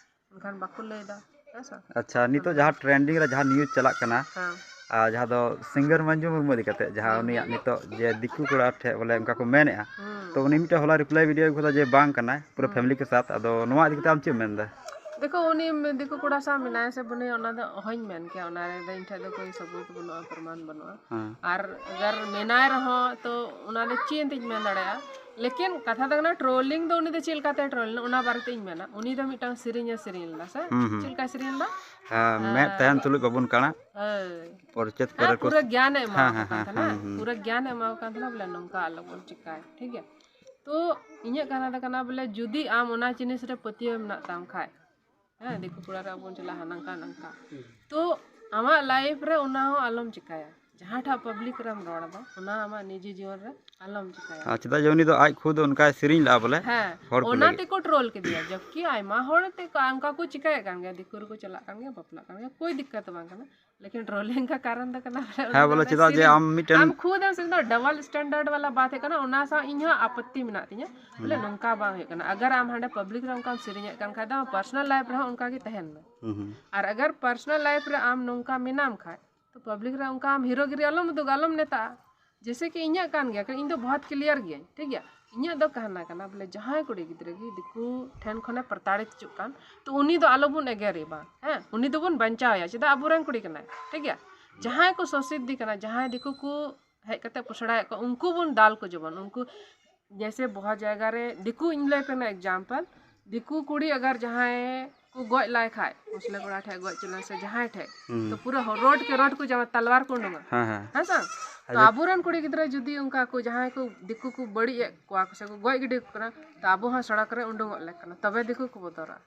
ᱮᱱᱠᱷᱟᱱ ᱵᱟᱠᱚ ᱞᱟᱹᱭ ᱮᱫᱟ, ᱦᱮᱸ ᱥᱮ? ᱟᱪᱪᱷᱟ, ᱱᱤᱛᱚᱜ ᱡᱟᱦᱟᱸ ᱴᱨᱮᱱᱰᱤᱝ ᱨᱮ ᱡᱟᱦᱟᱸ ᱱᱤᱭᱩᱡᱽ ᱪᱟᱞᱟᱜ ᱠᱟᱱᱟ, ᱦᱮᱸ᱾ ᱟᱨ ᱡᱟᱦᱟᱸ ᱫᱚ ᱥᱤᱝᱜᱟᱨ ᱢᱟᱹᱱᱡᱩ ᱢᱩᱨᱢᱩ ᱤᱫᱤ ᱠᱟᱛᱮ, ᱡᱟᱦᱟᱸ ᱦᱮᱸ᱾ ᱩᱱᱤᱭᱟᱜ ᱱᱤᱛᱚᱜ ᱡᱮ ᱫᱤᱠᱩ ᱠᱚᱲᱟ ᱴᱷᱮᱡ ᱵᱚᱞᱮ ᱚᱱᱠᱟ ᱠᱚ ᱢᱮᱱᱮᱫᱼᱟ, ᱦᱮᱸ᱾ ᱛᱚ ᱩᱱᱤ ᱢᱤᱫᱴᱮᱱ ᱦᱚᱞᱟ ᱨᱤᱯᱞᱟᱭ ᱵᱷᱤᱰᱤᱭᱳ ᱟᱹᱜᱩ ᱠᱮᱫᱟ ᱡᱮ ᱵᱟᱝ ᱠᱟᱱᱟᱭ, ᱯᱩᱨᱟᱹ ᱦᱮᱸ᱾ ᱯᱷᱮᱢᱤᱞᱤ ᱠᱮ ᱥᱟᱛᱷ᱾ ᱟᱫᱚ ᱱᱚᱣᱟ ᱤᱫᱤ ᱠᱟᱛᱮ ᱟᱢ ᱪᱮᱫ ᱮᱢ ᱢᱮᱱᱫᱟ? ᱫᱮᱠᱷᱚ, ᱩᱱᱤ ᱫᱤᱠᱩ ᱠᱚᱲᱟ ᱥᱟᱶ ᱢᱮᱱᱟᱭᱟ ᱥᱮ ᱵᱟᱹᱱᱩᱭᱟ, ᱚᱱᱟ ᱫᱚ ᱚᱦᱚᱧ ᱢᱮᱱ ᱠᱮᱭᱟ, ᱚᱱᱟ ᱨᱮᱫᱚ ᱤᱧ ᱴᱷᱮᱡ ᱫᱚ ᱠᱳᱭ ᱥᱟᱵᱩᱛ ᱵᱟᱹᱱᱩᱜᱼᱟ, ᱯᱨᱚᱢᱟᱱ ᱵᱟᱹᱱᱩᱜᱼᱟ᱾ ᱦᱮᱸ᱾ ᱟᱨ ᱟᱜᱟᱨ ᱢᱮᱱᱟᱭ ᱨᱮᱦᱚᱸ, ᱛᱚ ᱚᱱᱟ ᱫᱚ ᱪᱮᱫ ᱮᱱᱛᱮᱧ ᱢᱮᱱ ᱫᱟᱲᱮᱭᱟᱜᱼᱟ? ᱞᱮᱠᱤᱱ ᱠᱟᱛᱷᱟ ᱫᱚ ᱠᱟᱱᱟ, ᱴᱨᱳᱞᱤᱝ ᱫᱚ ᱩᱱᱤ ᱫᱚ ᱪᱮᱫ ᱞᱮᱠᱟᱛᱮ ᱴᱨᱳᱞ ᱞᱮᱱᱟ, ᱚᱱᱟ ᱵᱟᱨᱮᱛᱮ ᱤᱧ ᱢᱮᱱᱟ᱾ ᱩᱱᱤ ᱫᱚ ᱢᱤᱫᱴᱟᱝ ᱥᱮᱨᱮᱧ ᱮ ᱥᱮᱨᱮᱧ ᱞᱮᱫᱟ ᱥᱮ? ᱦᱩᱸ, ᱦᱩᱸ᱾ ᱪᱮᱫ ᱞᱮᱠᱟᱭ ᱥᱮᱨᱮᱧ ᱞᱮᱫᱟ? ᱦᱮᱸ, ᱢᱮᱫ ᱛᱟᱦᱮᱱ ᱛᱩᱞᱩᱡ ᱵᱟᱵᱚᱱ ᱠᱟᱬᱟ᱾ ᱦᱳᱭ᱾ ᱯᱚᱨᱪᱮᱛ ᱦᱮᱸ, ᱠᱚᱨᱮ ᱠᱚ ᱯᱩᱨᱟᱹ ᱜᱮᱭᱟᱱ ᱮ ᱮᱢᱟ ᱦᱮᱸ, ᱠᱚ ᱦᱮᱸ, ᱠᱟᱱ ᱦᱮᱸ, ᱛᱟᱦᱮᱱᱟ᱾ ᱦᱮᱸ, ᱦᱮᱸ᱾ ᱯᱩᱨᱟᱹ ᱜᱮᱭᱟᱱ ᱮ ᱮᱢᱟ ᱠᱚ ᱠᱟᱱ ᱛᱟᱦᱮᱱᱟ, ᱵᱚᱞᱮ ᱱᱚᱝᱠᱟ ᱟᱞᱚᱵᱚᱱ ᱪᱤᱠᱟᱭ, ᱴᱷᱤᱠ ᱜᱮᱭᱟ? ᱛᱚ ᱤᱧᱟᱹᱜ ᱠᱟᱛᱷᱟ ᱫᱚ ᱠᱟᱱᱟ, ᱵᱚᱞᱮ ᱡᱩᱫᱤ ᱟᱢ ᱚᱱᱟ ᱡᱤᱱᱤᱥ ᱨᱮ ᱯᱟᱹᱛᱭᱟᱹᱣ ᱢᱮᱱᱟᱜ ᱛᱟᱢ ᱠᱷᱟᱡ, ᱦᱮᱸ, ᱫᱤᱠᱩ ᱠᱚᱲᱟ ᱨᱮ ᱟᱵᱚ ᱵᱚᱱ ᱪᱟᱞᱟᱜᱼᱟ, ᱱᱟᱝᱠᱟ ᱱᱟᱝᱠᱟ᱾ ᱦᱩᱸ᱾ ᱛᱚ ᱟᱢᱟᱜ ᱞᱟᱭᱤᱯᱷ ᱨᱮ ᱚᱱᱟ ᱦᱚᱸ ᱟᱞᱚᱢ ᱪᱤᱠᱟᱭᱟ᱾ ᱡᱟᱦᱟᱸᱴᱟᱜ ᱯᱟᱵᱽᱞᱤᱠ ᱨᱮᱢ ᱨᱚᱲ ᱮᱫᱟ, ᱚᱱᱟ ᱟᱢᱟᱜ ᱱᱤᱡᱮ ᱡᱤᱭᱚᱱ ᱨᱮ ᱟᱞᱚᱢ ᱪᱤᱠᱟᱭᱟ᱾ ᱟᱨ ᱪᱮᱫᱟᱜ ᱡᱮ ᱩᱱᱤ ᱫᱚ ᱟᱡ ᱠᱷᱩᱫ ᱚᱱᱠᱟᱭ ᱥᱮᱨᱮᱧ ᱞᱮᱫᱼᱟ ᱵᱚᱞᱮ, ᱦᱮᱸ, ᱦᱚᱲ ᱠᱚ ᱚᱱᱟ ᱞᱟᱹᱜᱤᱫ᱾ ᱛᱮᱠᱚ ᱴᱨᱳᱞ ᱠᱮᱫᱮᱭᱟ, ᱡᱚᱵᱠᱤ ᱟᱭᱢᱟ ᱦᱚᱲ ᱛᱮ ᱚᱱᱠᱟ ᱠᱚ ᱪᱤᱠᱟᱭᱮᱫ ᱠᱟᱱ ᱜᱮᱭᱟ, ᱫᱤᱠᱩ ᱨᱮᱠᱚ ᱪᱟᱞᱟᱜ ᱠᱟᱱ ᱜᱮᱭᱟ, ᱵᱟᱯᱞᱟᱜ ᱠᱟᱱ ᱜᱮᱭᱟ, ᱠᱳᱭ ᱫᱤᱠᱠᱟᱛ ᱵᱟᱝ ᱠᱟᱱᱟ᱾ ᱞᱮᱠᱤᱱ ᱴᱨᱳᱞᱤᱝ ᱠᱟ ᱠᱟᱨᱚᱱ ᱫᱚ ᱠᱟᱱᱟ ᱵᱚᱞᱮ, ᱚᱱᱟ ᱦᱮᱸ ᱫᱚ ᱵᱚᱞᱮ ᱚᱱᱟ ᱪᱮᱫᱟᱜ ᱡᱮ ᱥᱮᱨᱮᱧ ᱟᱢ ᱢᱤᱫᱴᱮᱱ ᱟᱢ ᱠᱷᱩᱫ ᱮᱢ ᱥᱮᱨᱮᱧ ᱫᱚ ᱰᱟᱵᱚᱞ ᱥᱴᱮᱱᱰᱟᱨᱰ ᱣᱟᱞᱟ ᱵᱟᱛ ᱦᱩᱭᱩᱜ ᱠᱟᱱᱟ, ᱚᱱᱟ ᱥᱟᱶ ᱤᱧ ᱦᱚᱸ ᱟᱯᱚᱛᱛᱤ ᱢᱮᱱᱟᱜ ᱛᱤᱧᱟ ᱵᱚᱞᱮ, ᱱᱚᱝᱠᱟ ᱵᱟᱝ ᱦᱩᱭᱩᱜ ᱠᱟᱱᱟ᱾ ᱟᱜᱟᱨ ᱟᱢ ᱦᱟᱸᱰᱮ ᱯᱟᱵᱽᱞᱤᱠ ᱨᱮ ᱚᱱᱠᱟᱢ ᱥᱮᱨᱮᱧᱮᱫ ᱠᱟᱱ ᱠᱷᱟᱡ ᱫᱚ, ᱯᱟᱨᱥᱚᱱᱟᱞ ᱞᱟᱭᱤᱯᱷ ᱨᱮᱦᱚᱸ ᱚᱱᱠᱟ ᱜᱮ ᱛᱟᱦᱮᱱ ᱢᱮ᱾ ᱦᱩᱸ ᱦᱩᱸ ᱟᱨ ᱟᱜᱟᱨ ᱯᱟᱨᱥᱚᱱᱟᱞ ᱞᱟᱭᱤᱯᱷ ᱨᱮ ᱟᱢ ᱱᱚᱝᱠᱟ ᱢᱮᱱᱟᱢ ᱠᱷᱟᱡ, ᱛᱚ ᱯᱟᱵᱽᱞᱤᱠ ᱨᱮ ᱚᱱᱠᱟ ᱟᱢ ᱦᱤᱨᱳᱜᱤᱨᱤ ᱟᱞᱚᱢ ᱩᱫᱩᱜᱟ, ᱟᱞᱚᱢ ᱱᱮᱛᱟᱜᱼᱟ᱾ ᱡᱮᱭᱥᱮ ᱠᱤ ᱤᱧᱟᱹᱜ ᱠᱟᱱ ᱜᱮᱭᱟ, ᱤᱧ ᱫᱚ ᱵᱚᱦᱚᱛ ᱠᱞᱤᱭᱟᱨ ᱜᱤᱭᱟᱹᱧ, ᱴᱷᱤᱠ ᱜᱮᱭᱟ᱾ ᱤᱧᱟᱹᱜ ᱫᱚ ᱠᱟᱦᱱᱟ ᱠᱟᱱᱟ ᱵᱚᱞᱮ, ᱡᱟᱦᱟᱸᱭ ᱠᱩᱲᱤ ᱜᱤᱫᱽᱨᱟᱹ ᱜᱮ ᱫᱤᱠᱩ ᱴᱷᱮᱱ ᱠᱷᱚᱱᱮ ᱯᱨᱚᱛᱟᱲᱤᱛ ᱦᱤᱡᱩᱜ ᱠᱟᱱ, ᱛᱚ ᱩᱱᱤ ᱫᱚ ᱟᱞᱚᱵᱚᱱ ᱮᱜᱮᱨᱮ ᱵᱟᱝ, ᱦᱮᱸ, ᱩᱱᱤ ᱫᱚᱵᱚᱱ ᱵᱟᱧᱪᱟᱣᱮᱭᱟ, ᱪᱮᱫᱟᱜ ᱟᱵᱚᱨᱮᱱ ᱠᱩᱲᱤ ᱠᱟᱱᱟᱭ, ᱴᱷᱤᱠ ᱜᱮᱭᱟ᱾ ᱡᱟᱦᱟᱸᱭ ᱠᱚ ᱥᱚᱥᱤᱫᱷᱤ ᱠᱟᱱᱟ, ᱡᱟᱦᱟᱸᱭ ᱫᱤᱠᱩ ᱠᱚ ᱦᱮᱡ ᱠᱟᱛᱮ ᱯᱚᱥᱲᱟᱭᱮᱫ ᱠᱚᱣᱟ, ᱩᱱᱠᱩ ᱵᱚᱱ ᱫᱟᱞ ᱠᱚ ᱡᱮᱢᱚᱱ, ᱩᱱᱠᱩ ᱡᱮᱭᱥᱮ ᱵᱚᱦᱟ ᱡᱟᱭᱜᱟ ᱨᱮ ᱫᱤᱠᱩ, ᱤᱧ ᱞᱟᱹᱭ ᱯᱮ ᱠᱟᱱᱟ ᱮᱠᱡᱟᱢᱯᱚᱞ, ᱫᱤᱠᱩ ᱠᱩᱲᱤ ᱟᱜᱟᱨ ᱡᱟᱦᱟᱸᱭ ᱠᱚ ᱜᱚᱡ ᱞᱟᱭ ᱠᱷᱟᱡ, ᱢᱩᱥᱞᱟᱹ ᱠᱚᱲᱟ ᱴᱷᱮᱡ ᱜᱚᱡ ᱪᱚᱞᱟᱱ ᱥᱮ ᱡᱟᱦᱟᱸᱭ ᱴᱷᱮᱡ, ᱦᱩᱸ᱾ ᱛᱚ ᱯᱩᱨᱟᱹ ᱦᱚ-, ᱨᱳᱰ ᱠᱮ ᱨᱳᱰ ᱠᱚ ᱡᱟᱢᱟ ᱛᱟᱞᱣᱟᱨ ᱠᱚ ᱩᱰᱩᱝᱟ, ᱦᱮᱸ ᱦᱮᱸ ᱦᱮᱸ ᱥᱮ? ᱛᱚ ᱟᱪᱪᱷᱟ᱾ ᱟᱵᱚᱨᱮᱱ ᱠᱩᱲᱤ ᱜᱤᱫᱽᱨᱟᱹ ᱡᱩᱫᱤ ᱚᱱᱠᱟ ᱠᱚ ᱡᱟᱦᱟᱸᱭ ᱠᱚ ᱫᱤᱠᱩ ᱠᱚ ᱵᱟᱹᱲᱤᱡ ᱮᱫ ᱠᱚᱣᱟ ᱠᱚ ᱥᱮ ᱠᱚ ᱜᱚᱡ ᱜᱤᱰᱤ ᱠᱚ ᱠᱟᱱᱟ, ᱛᱚ ᱟᱵᱚ ᱦᱚᱸ ᱥᱚᱲᱚᱠ ᱨᱮ ᱩᱰᱩᱝᱚᱜ ᱞᱮᱠ ᱠᱟᱱᱟ, ᱛᱚᱵᱮ ᱫᱤᱠᱩ ᱠᱚ ᱵᱚᱛᱚᱨᱟ᱾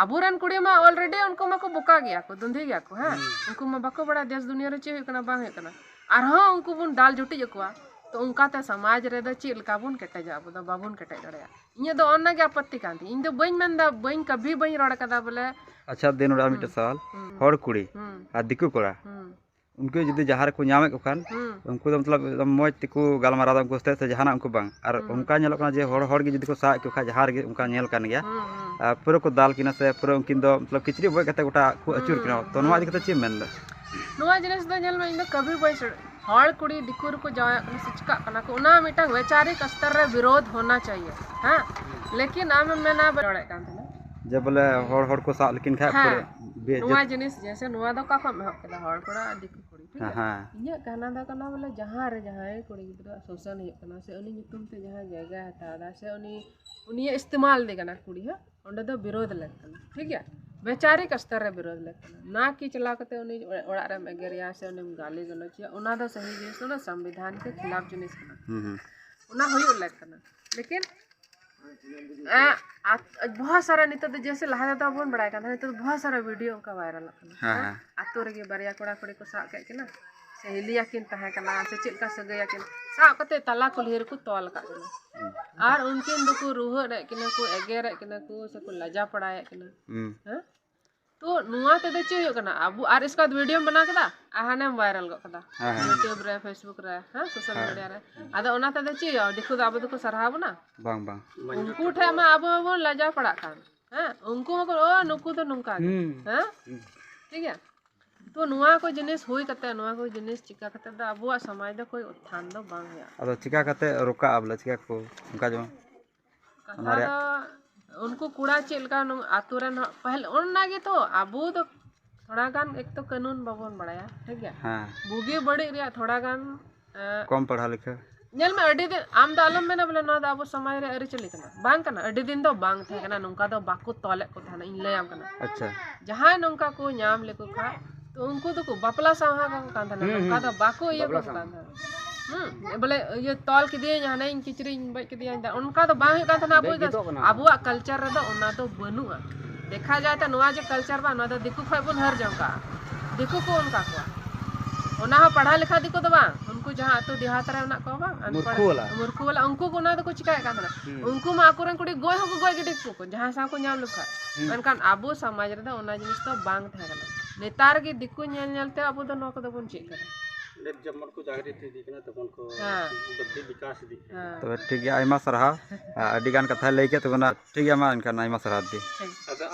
ᱟᱵᱚᱨᱮᱱ ᱠᱩᱲᱤ ᱢᱟ ᱚᱞᱨᱮᱰᱤ ᱩᱱᱠᱩ ᱢᱟᱠᱚ ᱵᱚᱠᱟ ᱜᱮᱭᱟ ᱠᱚ, ᱫᱩᱸᱫᱷᱤ ᱜᱮᱭᱟ ᱠᱚ, ᱦᱮᱸ, ᱩᱱᱠᱩ ᱢᱟ ᱵᱟᱠᱚ ᱵᱟᱲᱟᱭᱟ ᱫᱮᱥ ᱫᱩᱱᱤᱭᱟᱹ ᱨᱮ ᱪᱮᱫ ᱦᱩᱭᱩᱜ ᱠᱟᱱᱟ ᱵᱟᱝ ᱦᱩᱭᱩᱜ ᱠᱟᱱᱟ, ᱟᱨᱦᱚᱸ ᱩᱱᱠᱩ ᱵᱚᱱ ᱫᱟᱞ ᱡᱩᱴᱤᱡ ᱟᱠᱚᱣᱟ᱾ ᱛᱚ ᱚᱱᱠᱟᱛᱮ ᱥᱚᱢᱟᱡᱽ ᱨᱮᱫᱚ ᱪᱮᱫ ᱞᱮᱠᱟ ᱵᱚᱱ ᱠᱮᱴᱮᱡᱟ? ᱟᱵᱚ ᱫᱚ ᱵᱟᱵᱚᱱ ᱠᱮᱴᱮᱡ ᱫᱟᱲᱮᱭᱟᱜᱼᱟ᱾ ᱤᱧᱟᱹᱜ ᱫᱚ ᱚᱱᱟ ᱜᱮ ᱟᱯᱚᱛᱛᱤ ᱠᱟᱱ ᱛᱤᱧ᱾ ᱤᱧ ᱫᱚ ᱵᱟᱹᱧ ᱢᱮᱱᱫᱟ, ᱵᱟᱹᱧ ᱠᱟᱵᱷᱤ ᱵᱟᱹᱧ ᱨᱚᱲ ᱠᱟᱫᱟ ᱵᱚᱞᱮ᱾ ᱟᱪᱪᱷᱟ, ᱫᱤᱱ ᱱᱚᱰᱮ ᱟᱨ ᱢᱤᱫᱴᱮᱱ ᱥᱟᱣᱟᱞ, ᱦᱩᱸ᱾ ᱦᱚᱲ ᱠᱩᱲᱤ ᱦᱩᱸ᱾ ᱟᱨ ᱫᱤᱠᱩ ᱠᱚᱲᱟ, ᱦᱩᱸ᱾ ᱩᱱᱠᱩ ᱡᱩᱫᱤ ᱡᱟᱦᱟᱸ ᱨᱮᱠᱚ ᱧᱟᱢᱮᱫ ᱠᱚ ᱠᱷᱟᱱ, ᱦᱩᱸ᱾ ᱩᱱᱠᱩ ᱫᱚ ᱢᱚᱛᱞᱚᱵ ᱮᱠᱫᱚᱢ ᱢᱚᱡᱽ ᱛᱮᱠᱚ ᱜᱟᱞᱢᱟᱨᱟᱣ ᱮᱫᱟ ᱩᱱᱠᱩ ᱥᱟᱛᱮ, ᱥᱮ ᱡᱟᱦᱟᱱᱟᱜ ᱩᱱᱠᱩ ᱵᱟᱝ᱾ ᱟᱨ ᱦᱩᱸ᱾ ᱚᱱᱠᱟ ᱧᱮᱞᱚᱜ ᱠᱟᱱᱟ ᱡᱮ ᱦᱚᱲ ᱦᱚᱲ ᱜᱮ ᱡᱩᱫᱤ ᱠᱚ ᱥᱟᱵ ᱠᱚ ᱠᱷᱟᱡ, ᱡᱟᱦᱟᱸ ᱨᱮᱜᱮ ᱚᱱᱠᱟ ᱧᱮᱞ ᱠᱟᱱ ᱜᱮᱭᱟ, ᱦᱩᱸ, ᱦᱩᱸ᱾ ᱟᱨ ᱯᱩᱨᱟᱹ ᱠᱚ ᱫᱟᱞ ᱠᱤᱱᱟ ᱥᱮ ᱯᱩᱨᱟᱹ ᱩᱱᱠᱤᱱ ᱫᱚ ᱢᱚᱛᱞᱚᱵ ᱠᱤᱪᱨᱤᱡ ᱵᱚᱡ ᱠᱟᱛᱮ ᱜᱚᱴᱟ ᱠᱚ ᱟᱹᱪᱩᱨ ᱠᱤᱱᱟ᱾ ᱛᱚ ᱱᱚᱣᱟ ᱤᱫᱤ ᱠᱟᱛᱮ ᱪᱮᱫ ᱮᱢ ᱢᱮᱱᱫᱟ? ᱱᱚᱣᱟ ᱡᱤᱱᱤᱥ ᱫᱚ ᱧᱮᱞ ᱢᱮ, ᱤᱧ ᱫᱚ ᱠᱟᱵᱷᱤ ᱵᱟᱹᱧ ᱥᱮ-, ᱦᱚᱲ ᱠᱩᱲᱤ ᱫᱤᱠᱩ ᱨᱮᱠᱚ ᱡᱟᱶᱟᱭᱚᱜ ᱠᱟᱱᱟ ᱥᱮ ᱪᱤᱠᱟᱜ ᱠᱟᱱᱟ ᱠᱚ, ᱚᱱᱟ ᱢᱤᱫᱴᱟᱝ ᱵᱮᱪᱟᱨᱤᱠ ᱥᱛᱚᱨ ᱨᱮ ᱵᱤᱨᱳᱫᱷ ᱦᱳᱱᱟ ᱪᱟᱦᱤᱭᱮ, ᱦᱮᱸ? ᱞᱮᱠᱤᱱ ᱟᱢᱮᱢ ᱢᱮᱱᱟ ᱵᱟᱹᱧ ᱨᱚᱲᱮᱫ ᱠᱟᱱ ᱛᱟᱦᱮᱱᱟ᱾ ᱡᱮ ᱵᱚᱞᱮ ᱦᱚᱲ ᱦᱚᱲ ᱠᱚ ᱥᱟᱵ ᱞᱮᱠᱤᱱ ᱠᱷᱟᱡ ᱦᱮᱸ᱾ ᱯᱩᱨᱟᱹ ᱵᱮ-, ᱱᱚᱣᱟ ᱡᱤᱱᱤᱥ ᱡᱮᱭᱥᱮ ᱱᱚᱣᱟ ᱫᱚ ᱚᱠᱟ ᱠᱷᱚᱱ ᱮᱢ ᱮᱦᱚᱵ ᱠᱮᱫᱟ, ᱦᱚᱲ ᱠᱚᱲᱟ ᱟᱨ ᱫᱤᱠᱩ ᱠᱩᱲᱤ, ᱴᱷᱤᱠ ᱦᱮᱸ, ᱜᱮᱭᱟ? ᱦᱮᱸ᱾ ᱤᱧᱟᱹᱜ ᱠᱟᱦᱱᱟ ᱫᱚ ᱠᱟᱱᱟ ᱵᱚᱞᱮ, ᱡᱟᱦᱟᱸ ᱨᱮ ᱡᱟᱦᱟᱸᱭ ᱠᱩᱲᱤ ᱜᱤᱫᱽᱨᱟᱹ ᱥᱳᱥᱚᱱ ᱦᱩᱭᱩᱜ ᱠᱟᱱᱟ ᱥᱮ ᱩᱱᱤ ᱧᱩᱛᱩᱢ ᱛᱮ ᱡᱟᱦᱟᱸ ᱡᱟᱭᱜᱟᱭ ᱦᱟᱛᱟᱣ ᱮᱫᱟ ᱥᱮ ᱩᱱᱤ, ᱩᱱᱤᱭᱟᱜ ᱤᱥᱛᱮᱢᱟᱞ ᱫᱮ ᱠᱟᱱᱟ ᱠᱩᱲᱤ, ᱦᱮᱸ, ᱚᱸᱰᱮ ᱫᱚ ᱵᱤᱨᱳᱫᱷ ᱞᱮᱠ ᱠᱟᱱᱟ, ᱴᱷᱤᱠ ᱜᱮᱭᱟ? ᱵᱮᱪᱟᱨᱤᱠ ᱥᱛᱚᱨ ᱨᱮ ᱵᱤᱨᱳᱫᱷ ᱞᱮᱠ ᱠᱟᱱᱟ, ᱱᱟ ᱠᱤ ᱪᱟᱞᱟᱣ ᱠᱟᱛᱮ ᱩᱱᱤ ᱚᱲᱟᱜ ᱨᱮᱢ ᱮᱜᱮᱨᱮᱭᱟ ᱥᱮ ᱩᱱᱤᱢ ᱜᱟᱞᱤ ᱜᱟᱞᱚᱪᱮᱭᱟ, ᱚᱱᱟ ᱫᱚ ᱥᱟᱹᱦᱤ ᱡᱤᱱᱤᱥ ᱫᱚ ᱥᱚᱝᱵᱤᱫᱷᱟᱱ ᱠᱮ ᱠᱷᱤᱞᱟᱯ ᱡᱤᱱᱤᱥ ᱠᱟᱱᱟ᱾ ᱦᱩᱸ, ᱦᱩᱸ᱾ ᱚᱱᱟ ᱦᱩᱭᱩᱜ ᱞᱮᱠ ᱠᱟᱱᱟ, ᱞᱮᱠᱤᱱ ᱮ, ᱟ-, ᱵᱚᱦᱚᱛ ᱥᱟᱨᱟ ᱱᱤᱛᱚᱜ ᱫᱚ ᱡᱮᱭᱥᱮ ᱞᱟᱦᱟ ᱛᱮᱫᱚ ᱵᱟᱵᱚᱱ ᱵᱟᱲᱟᱭ ᱠᱟᱱ ᱛᱟᱦᱮᱸ, ᱱᱤᱛᱚᱜ ᱫᱚ ᱵᱚᱦᱚᱛ ᱥᱟᱨᱟ ᱵᱷᱤᱰᱤᱭᱳ ᱚᱱᱠᱟ ᱵᱷᱟᱭᱨᱟᱞᱚᱜ ᱠᱟᱱᱟ᱾ ᱦᱮᱸ, ᱦᱮᱸ? ᱦᱮᱸ᱾ ᱟᱛᱳ ᱨᱮᱜᱮ ᱵᱟᱨᱭᱟ ᱠᱚᱲᱟ ᱠᱩᱲᱤ ᱠᱚ ᱥᱟᱵ ᱠᱮᱫ ᱠᱤᱱᱟ, ᱥᱮ ᱦᱤᱞᱤᱭᱟ ᱠᱤᱱ ᱛᱟᱦᱮᱸ ᱠᱟᱱᱟ, ᱥᱮ ᱪᱮᱫ ᱞᱮᱠᱟ ᱥᱟᱹᱜᱟᱹᱭᱟ ᱠᱤᱱ, ᱥᱟᱵ ᱠᱟᱛᱮ ᱛᱟᱞᱟ ᱠᱩᱞᱦᱤ ᱨᱮᱠᱚ ᱛᱚᱞ ᱟᱠᱟᱫ ᱠᱤᱱᱟ᱾ ᱟᱨ ᱩᱱᱠᱤᱱ ᱫᱚᱠᱚ ᱨᱩᱦᱮᱫ ᱮᱫ ᱠᱤᱱᱟ ᱠᱚ, ᱮᱜᱮᱨᱮᱫ ᱠᱤᱱᱟ ᱠᱚ, ᱥᱮᱠᱚ ᱞᱟᱡᱟ ᱯᱟᱲᱟᱭᱮᱫ ᱠᱤᱱᱟ᱾ ᱦᱩᱸ᱾ ᱦᱮᱸ? ᱛᱚ ᱱᱚᱣᱟ ᱛᱮᱫᱚ ᱪᱮᱫ ᱦᱩᱭᱩᱜ ᱠᱟᱱᱟ? ᱟᱵᱚ ᱟᱨ ᱤᱥᱠᱟᱫ ᱵᱷᱤᱰᱤᱭᱳᱢ ᱵᱮᱱᱟᱣ ᱠᱮᱫᱟ ᱟᱨ ᱦᱟᱱᱮᱢ ᱵᱷᱟᱭᱨᱟᱞ ᱜᱚᱫ ᱠᱮᱫᱟ᱾ ᱦᱮᱸ, ᱦᱮᱸ᱾ YouTube ᱨᱮ, Facebook ᱨᱮ, ᱦᱮᱸ, ᱥᱳᱥᱟᱞ ᱦᱮᱸ᱾ ᱢᱤᱰᱤᱭᱟ ᱨᱮ᱾ ᱟᱫᱚ ᱚᱱᱟ ᱛᱮᱫᱚ ᱪᱮᱫ ᱦᱩᱭᱩᱜᱼᱟ? ᱫᱤᱠᱩ ᱫᱚ ᱟᱵᱚ ᱫᱚᱠᱚ ᱥᱟᱨᱦᱟᱣ ᱵᱚᱱᱟ? ᱵᱟᱝ, ᱵᱟᱝ᱾ ᱩᱱᱠᱩ ᱴᱷᱮᱱ ᱢᱟ ᱟᱵᱚ ᱦᱚᱸᱵᱚᱱ ᱞᱟᱡᱟᱣ ᱯᱟᱲᱟᱜ ᱠᱟᱱ᱾ ᱦᱮᱸ, ᱩᱱᱠᱩ ᱢᱟᱠᱚ, "ᱚ, ᱱᱩᱠᱩ ᱫᱚ ᱱᱚᱝᱠᱟ ᱜᱮ᱾" ᱦᱩᱸ᱾ ᱦᱮᱸ? ᱦᱩᱸ᱾ ᱴᱷᱤᱠ ᱜᱮᱭᱟ? ᱛᱚ ᱱᱚᱣᱟ ᱠᱚ ᱡᱤᱱᱤᱥ ᱦᱩᱭ ᱠᱟᱛᱮ, ᱱᱚᱣᱟ ᱠᱚ ᱡᱤᱱᱤᱥ ᱪᱤᱠᱟ ᱠᱟᱛᱮ ᱫᱚ ᱟᱵᱚᱣᱟᱜ ᱥᱚᱢᱟᱡᱽ ᱫᱚ ᱠᱳᱭ ᱩᱛᱛᱷᱟᱱ ᱫᱚ ᱵᱟᱝ ᱦᱩᱭᱩᱜᱼᱟ᱾ ᱟᱫᱚ ᱪᱤᱠᱟ ᱠᱟᱛᱮ ᱨᱚᱠᱟᱜᱼᱟ ᱵᱚᱞᱮ? ᱪᱤᱠᱟ ᱠᱚ ᱚᱱᱠᱟ ᱡᱮᱢᱚᱱ ᱠᱟᱛᱷᱟ ᱚᱱᱟ ᱨᱮᱭᱟᱜ ᱫᱚ ᱩᱱᱠᱩ ᱠᱚᱲᱟ ᱪᱮᱫ ᱞᱮᱠᱟ ᱱᱚᱝ-, ᱟᱛᱳ ᱨᱮᱱ ᱦᱚᱲ, ᱯᱟᱹᱦᱤᱞ ᱚᱱᱟ ᱜᱮᱛᱚ ᱟᱵᱚ ᱫᱚ ᱛᱷᱚᱲᱟ ᱜᱟᱱ ᱮᱠ ᱛᱚ ᱠᱟᱹᱱᱩᱱ ᱵᱟᱵᱚᱱ ᱵᱟᱲᱟᱭᱟ, ᱴᱷᱤᱠ ᱜᱮᱭᱟ? ᱦᱮᱸ᱾ ᱵᱩᱜᱤ ᱵᱟᱹᱲᱤᱡ ᱨᱮᱭᱟᱜ ᱛᱷᱚᱲᱟ ᱜᱟᱱ, ᱮᱸ, ᱠᱚᱢ ᱯᱟᱲᱦᱟᱣ ᱞᱮᱠᱷᱟ᱾ ᱧᱮᱞ ᱢᱮ, ᱟᱹᱰᱤ ᱫᱤᱱ ᱟᱢ ᱫᱚ ᱟᱞᱚᱢ ᱢᱮᱱᱟ ᱵᱚᱞᱮ ᱱᱚᱣᱟ ᱫᱚ ᱟᱵᱚ ᱥᱚᱢᱟᱡᱽ ᱨᱮ ᱟᱹᱨᱤᱪᱟᱹᱞᱤ ᱠᱟᱱᱟ, ᱵᱟᱝ ᱠᱟᱱᱟ᱾ ᱟᱹᱰᱤ ᱫᱤᱱ ᱫᱚ ᱵᱟᱝ ᱛᱟᱦᱮᱸ ᱠᱟᱱᱟ, ᱱᱚᱝᱠᱟ ᱫᱚ ᱵᱟᱠᱚ ᱛᱚᱞᱮᱫ ᱠᱚ ᱛᱟᱦᱮᱱᱟ, ᱤᱧ ᱞᱟᱹᱭᱟᱢ ᱠᱟᱱᱟ᱾ ᱟᱪᱪᱷᱟ᱾ ᱡᱟᱦᱟᱸᱭ ᱱᱚᱝᱠᱟ ᱠᱚ ᱧᱟᱢ ᱞᱮᱠᱚ ᱠᱷᱟᱡ, ᱛᱚ ᱩᱱᱠᱩ ᱫᱚᱠᱚ ᱵᱟᱯᱞᱟ ᱥᱟᱶᱦᱟ ᱠᱟᱠᱚ ᱠᱟᱱ ᱛᱟᱦᱮᱱᱟ, ᱦᱩᱸ, ᱱᱚᱝᱠᱟ ᱦᱩᱸ᱾ ᱫᱚ ᱵᱟᱠᱚ ᱤᱭᱟᱹ ᱵᱟᱯᱞᱟ ᱠᱟᱠᱚ ᱥᱟᱶᱦᱟ᱾ ᱠᱟᱱ ᱛᱟᱦᱮᱱᱟ᱾ ᱦᱩᱸ, ᱵᱚᱞᱮ ᱤᱭᱟᱹ ᱛᱚᱞ ᱠᱮᱫᱮᱭᱟᱹᱧ, ᱦᱟᱱᱮᱧ ᱠᱤᱪᱨᱤᱡ ᱤᱧ ᱵᱚᱡ ᱠᱮᱫᱮᱭᱟ, ᱚᱱᱠᱟ ᱫᱚ ᱵᱟᱝ ᱦᱩᱭᱩᱜ ᱠᱟᱱ ᱛᱟᱦᱮᱱᱟ᱾ ᱟᱵᱚ ᱵᱮᱡ ᱫᱚ, ᱜᱮᱫᱚᱜ ᱠᱟᱱᱟ᱾ ᱟᱵᱚᱣᱟᱜ ᱠᱟᱞᱪᱟᱨ ᱨᱮᱫᱚ ᱚᱱᱟ ᱫᱚ ᱵᱟᱹᱱᱩᱜᱼᱟ᱾ ᱫᱮᱠᱷᱟ ᱡᱟᱭ ᱛᱚ, ᱱᱚᱣᱟ ᱡᱮ ᱠᱟᱞᱪᱟᱨ ᱵᱟᱝ, ᱱᱚᱣᱟ ᱫᱚ ᱫᱤᱠᱩ ᱠᱷᱚᱡ ᱵᱚᱱ ᱦᱟᱹᱨ ᱡᱚᱝ ᱠᱟᱜᱼᱟ᱾ ᱫᱤᱠᱩ ᱠᱚ ᱚᱱᱠᱟ ᱠᱚᱣᱟ᱾ ᱚᱱᱟ ᱦᱚᱸ ᱯᱟᱲᱦᱟᱣ ᱞᱮᱠᱷᱟ ᱫᱤᱠᱩ ᱫᱚ ᱵᱟᱝ, ᱩᱱᱠᱩ ᱡᱟᱦᱟᱸ ᱟᱹᱛᱩ ᱰᱤᱦᱟᱛ ᱨᱮ ᱢᱮᱱᱟᱜ ᱠᱚᱣᱟ ᱵᱟᱝ, ᱟᱱᱯᱟᱲ, ᱢᱩᱨᱠᱷᱩ ᱵᱟᱞᱟ᱾ ᱢᱩᱨᱠᱷᱩ ᱵᱟᱞᱟ, ᱩᱱᱠᱩ ᱠᱚ ᱚᱱᱟ ᱫᱚᱠᱚ ᱪᱤᱠᱟᱭᱮᱫ ᱠᱟᱱ ᱛᱟᱦᱮᱱᱟ᱾ ᱦᱩᱸ᱾ ᱩᱱᱠᱩ ᱢᱟ ᱟᱠᱚᱨᱮᱱ ᱠᱩᱲᱤ ᱜᱚᱡ ᱦᱚᱸᱠᱚ ᱜᱚᱡ ᱜᱤᱰᱤ ᱠᱟᱠᱚ, ᱡᱟᱦᱟᱸᱭ ᱥᱟᱶ ᱠᱚ ᱧᱟᱢ ᱞᱮᱠᱷᱟᱡ᱾ ᱦᱩᱸ᱾ ᱢᱮᱱᱠᱷᱟᱱ ᱟᱵᱚ ᱥᱚᱢᱟᱡᱽ ᱨᱮᱫᱚ ᱚᱱᱟ ᱡᱤᱱᱤᱥ ᱫᱚ ᱵᱟᱝ ᱛᱟᱦᱮᱸ ᱠᱟᱱᱟ᱾ ᱱᱮᱛᱟᱨ ᱜᱮ ᱫᱤᱠᱩ ᱧᱮᱞ ᱧᱮᱞ ᱛᱮ ᱟᱵᱚ ᱫᱚ ᱱᱚᱣᱟ ᱠᱚᱫᱚ ᱵᱚᱱ ᱪᱮᱫ ᱠᱟᱱᱟ᱾ ᱰᱷᱮᱨ ᱡᱮᱢᱚᱱ ᱠᱚ ᱡᱟᱜᱽᱨᱤᱛ ᱤᱫᱤᱜ ᱠᱟᱱᱟ, ᱛᱮᱢᱚᱱ ᱠᱚ ᱦᱮᱸ᱾ ᱵᱤᱠᱟᱥ ᱤᱫᱤᱜ ᱠᱟᱱᱟ᱾ ᱦᱮᱸ᱾ ᱛᱚᱵᱮ ᱴᱷᱤᱠ ᱜᱮᱭᱟ, ᱟᱭᱢᱟ ᱥᱟᱨᱦᱟᱣ᱾ ᱟᱹᱰᱤ ᱜᱟᱱ ᱠᱟᱛᱷᱟᱭ ᱞᱟᱹᱭ ᱠᱮᱫ ᱛᱟᱵᱚᱱᱟ᱾ ᱴᱷᱤᱠ ᱜᱮᱭᱟ, ᱢᱟ ᱮᱱᱠᱷᱟᱱ ᱟᱭᱢᱟ ᱥᱟᱨᱦᱟᱣ ᱫᱤ᱾ ᱴᱷᱤᱠ᱾ ᱟᱫᱚ